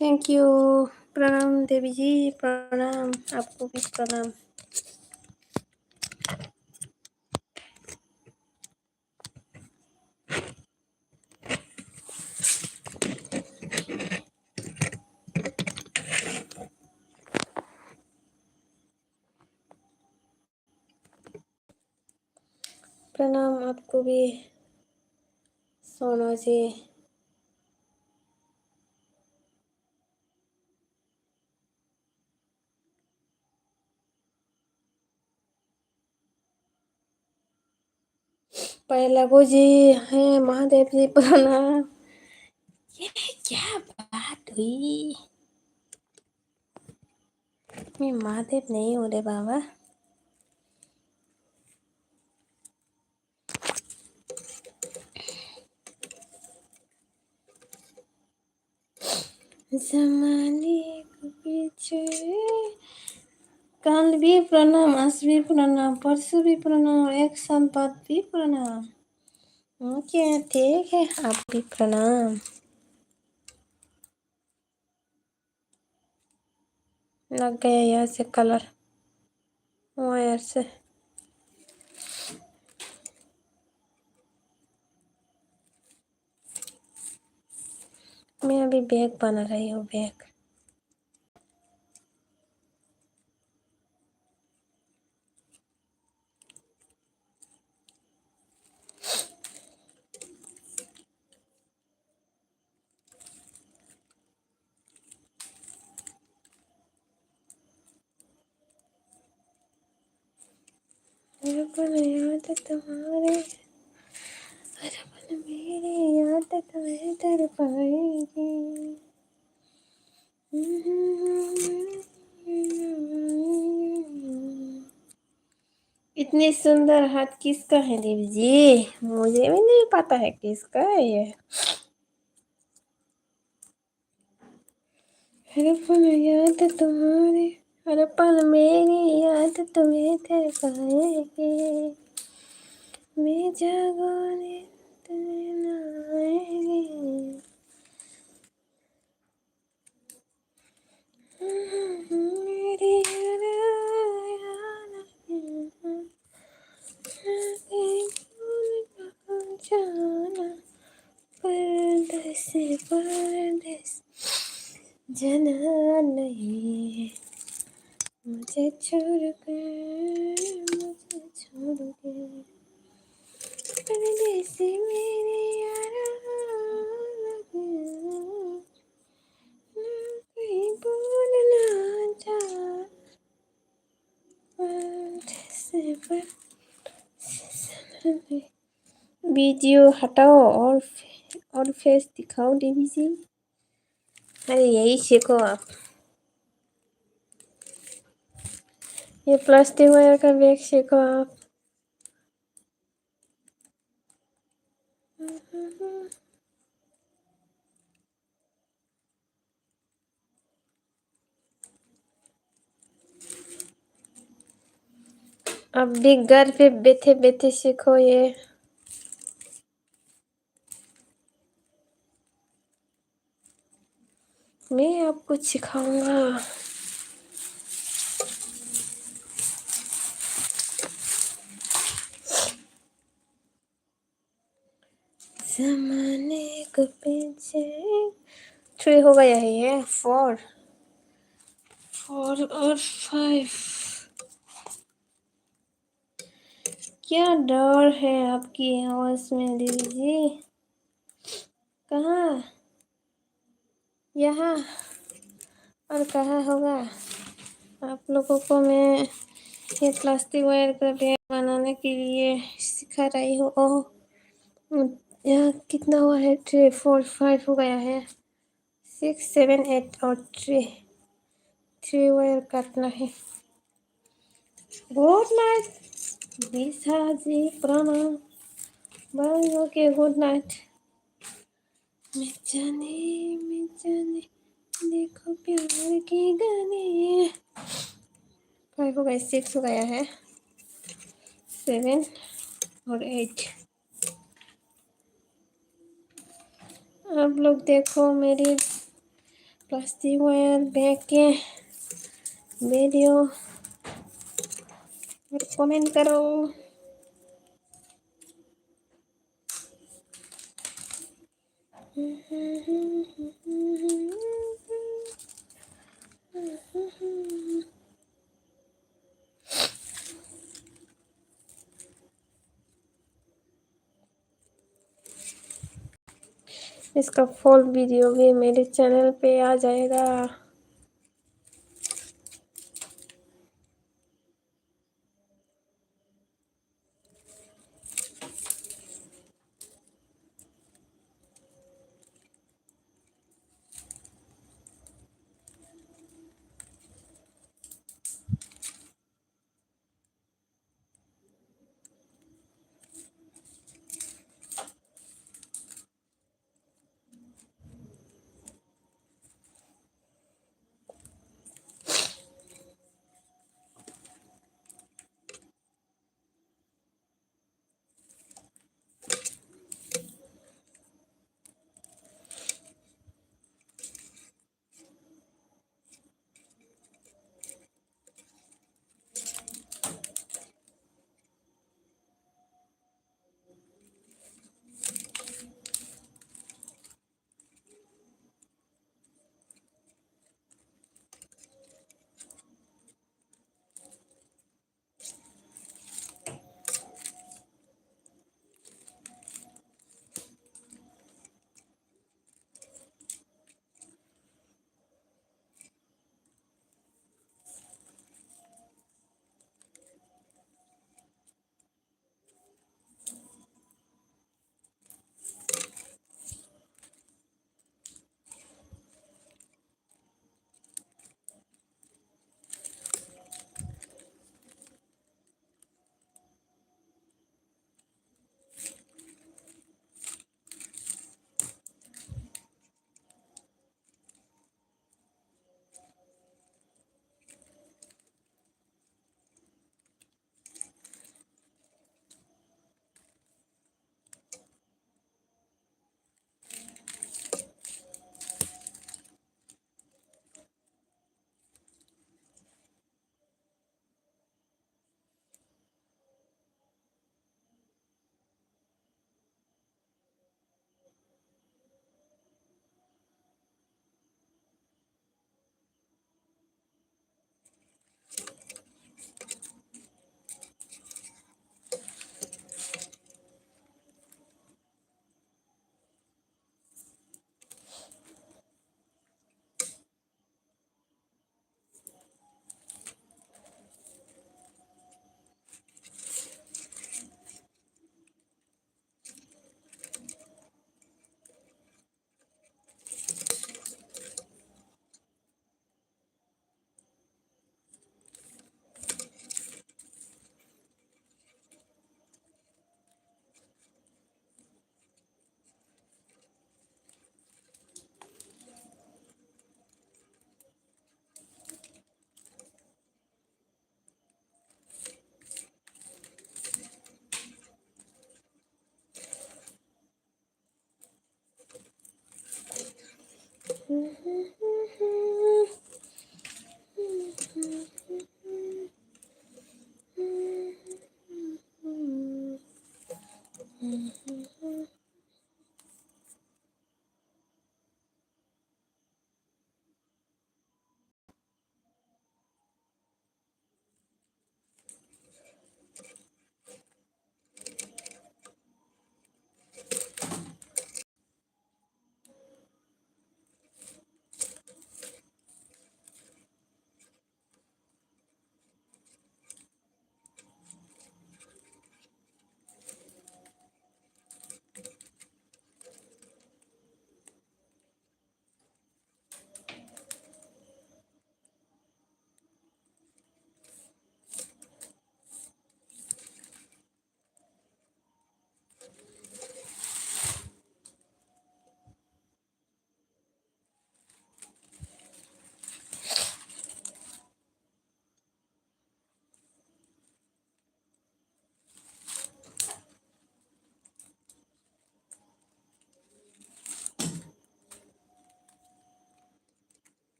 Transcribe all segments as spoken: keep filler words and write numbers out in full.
Thank you। प्रणाम देवी जी, प्रणाम, आपको भी प्रणाम। प्रणाम आपको भी सोना जी। पहला को जी है महादेव जी प्रणाम। ये क्या बात हुई? मैं महादेव नहीं हूँ रे बाबा। जमाने को पीछे। कल भी प्रणाम, आज भी प्रणाम, परसों भी प्रणाम, एक साल बाद भी प्रणाम। ओके, ठीक है, आप भी प्रणाम। लग गया यहाँ से कलर वायर से। मैं अभी बैग बना रही हूँ, बैग। अरे पल याद तुम्हारे, अरे पल मेरी याद तुम्हें तड़पाएगी। इतनी सुंदर हाथ किसका है देवी जी? मुझे भी नहीं पता है किसका है ये। हर पल याद तुम्हारी, हर पल मेरी याद तुम्हें तड़पाएगी। मैं जागूं नींद तुम्हें ना आएगी। मेरी याद आएगी। जाना परदेस, परदेस जाना नहीं मुझे छोड़ के, मुझे छोड़ के। परदेसी मेरे यारा, ना कहीं भूलना जा। वीडियो हटाओ और फे-, और फेस दिखाओ देवी जी। अरे यही सीखो आप, ये प्लास्टिक वायर का बैग सीखो आप। अब भी घर पे बैठे बैठे सीखो ये। मैं आपको सिखाऊंगा। जमाने को पीछे। थ्री हो गया है ये, फोर, फोर और फाइव। क्या डर है आपकी आवाज में दीदी जी? कहाँ? यहाँ और कहाँ होगा? आप लोगों को मैं ये प्लास्टिक वायर का बैग बनाने के लिए सिखा रही हूँ। ओह, यहाँ कितना हुआ है? थ्री, फोर, फाइव हो गया है। सिक्स, सेवन, एट और थ्री, थ्री वायर काटना है। गुड नाइट दिशा जी, प्रणाम। Bye, okay, good night. मैं जाने, मैं जाने, देखो प्यार के गाने। फाइव हो गए, सिक्स हो गया है, सेवन और एट। आप लोग देखो मेरी Plastic wire bag ke video comment karo. इसका फुल वीडियो भी मेरे चैनल पे आ जाएगा।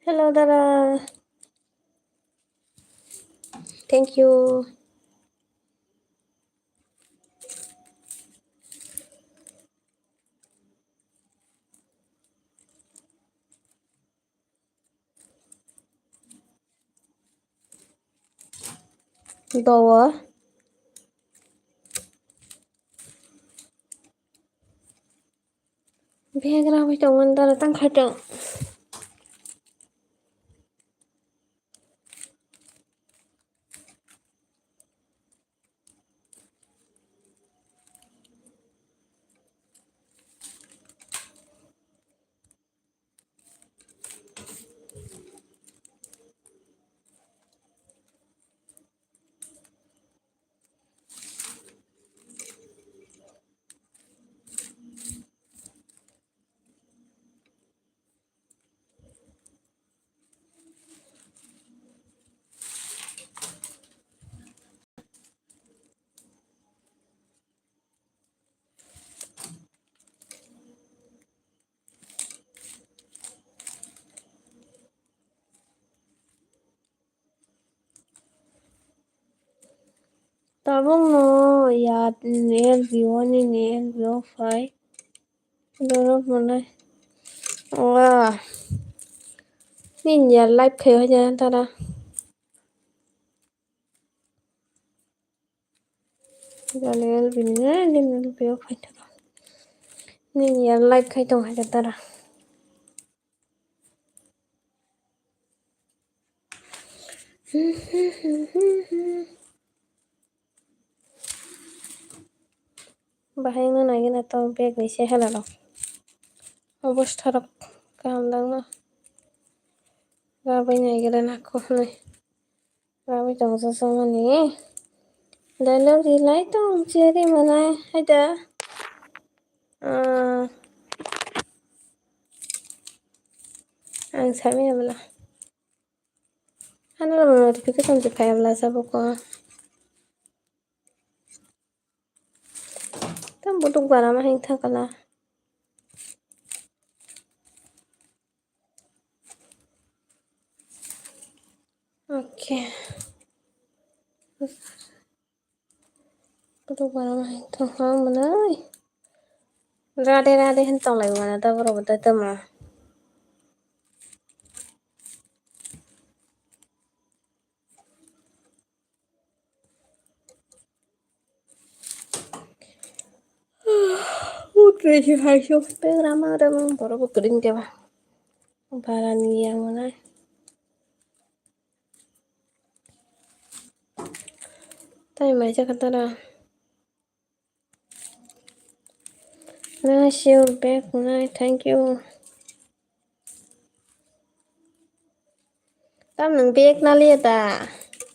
Hello, dada. Thank you. Dowo. Bag ragwi tongmani dara tang khaito. Tabuk no ya L B O ni ni L B O phai. Borok monai. Wah. Nini ya live khai hoja tara. L B O phai tara. Nini ya live khai tong hoja tara. Bahai wngna nai gana tong bag ni se hela rok. Obostha rok kaham dang no. Rabai nai gana nako hwnwi. Rabai tong jajakmani. Dai lori lai tong cheri manai hai da. Ah. Ang sami abla. Ano notification je phai abla sabo ko. Tam butuk bara ma hing thakala. Okay. Butuk bara ma hing thakala manai. Rade rade hin tonglai mana da borok da tamo. Utre si hai so pe rama rama borok bo kring keba. Bara ni yang mana. Tai mai jaka tara. Nice your bag, nice, thank you. Tam nwng bag na liya da?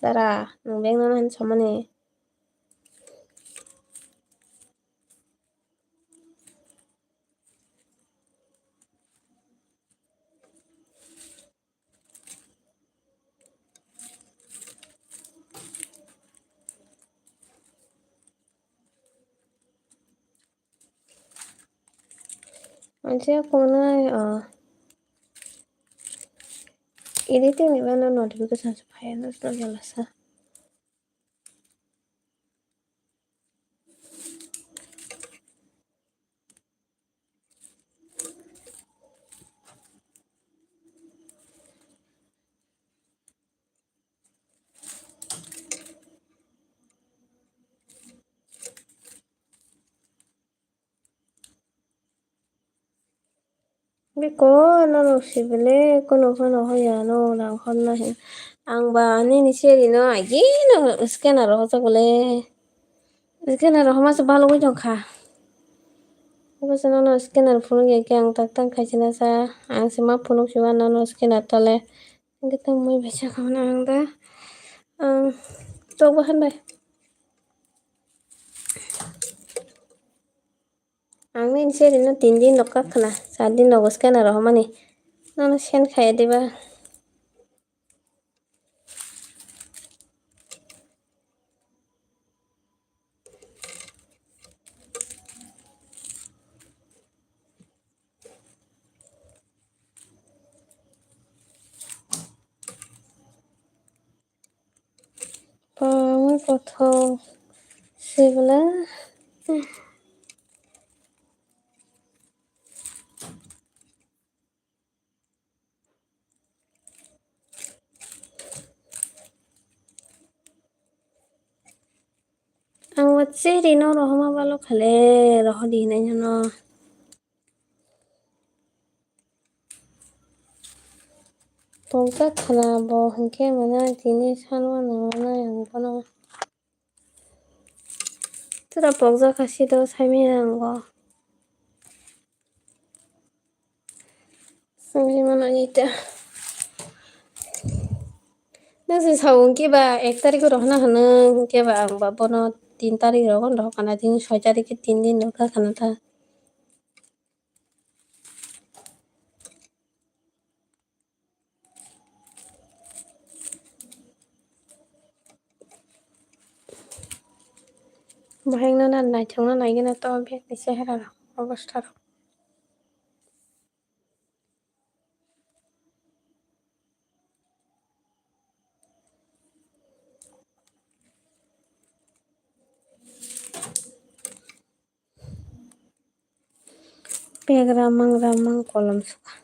Dara, nwng bag na hin samani. Anche kunai, ah, editing ni mano notification se phai, no, no, no, sa. Beko, nono sibele, kono kono hoya, no, rang honna hin. Ang ba nini seri no, agi no, scanner rohorjak bole. Scanner rohorma se balugwi tongkha. Obo se nono scanner phunuk ya khe ang tak tak khaisina sa. Ang se ma phunuk siba nono scanner tole. Hingke tongmoi bai sakha hwnwi ang da, ang tok bo han bai. Ang nini seri no tin din rok kak khna, sar din rogo scanner rohormani. Nono send khaiya diba? Kothok se bwla. Ang wa cheri no rohoma balo khale rohodi hinai no. Tongsa khana bo hinkhe mwnai tini sanma nangmanai ang bono. Tura pokjak kha sido saimanya ang bo. Songwi mano ita. Nang se sao hinkhe ba ek tarik o rohna hwnwi hinkhe ba ang ba bono tin tarik rogo rohor kana tini soi tarik khe tin din rok kha khana ta. Bahai no na naithok no naigwna to bag ni chehera rok obostha rok. Bag ramang ramang kolom sukha.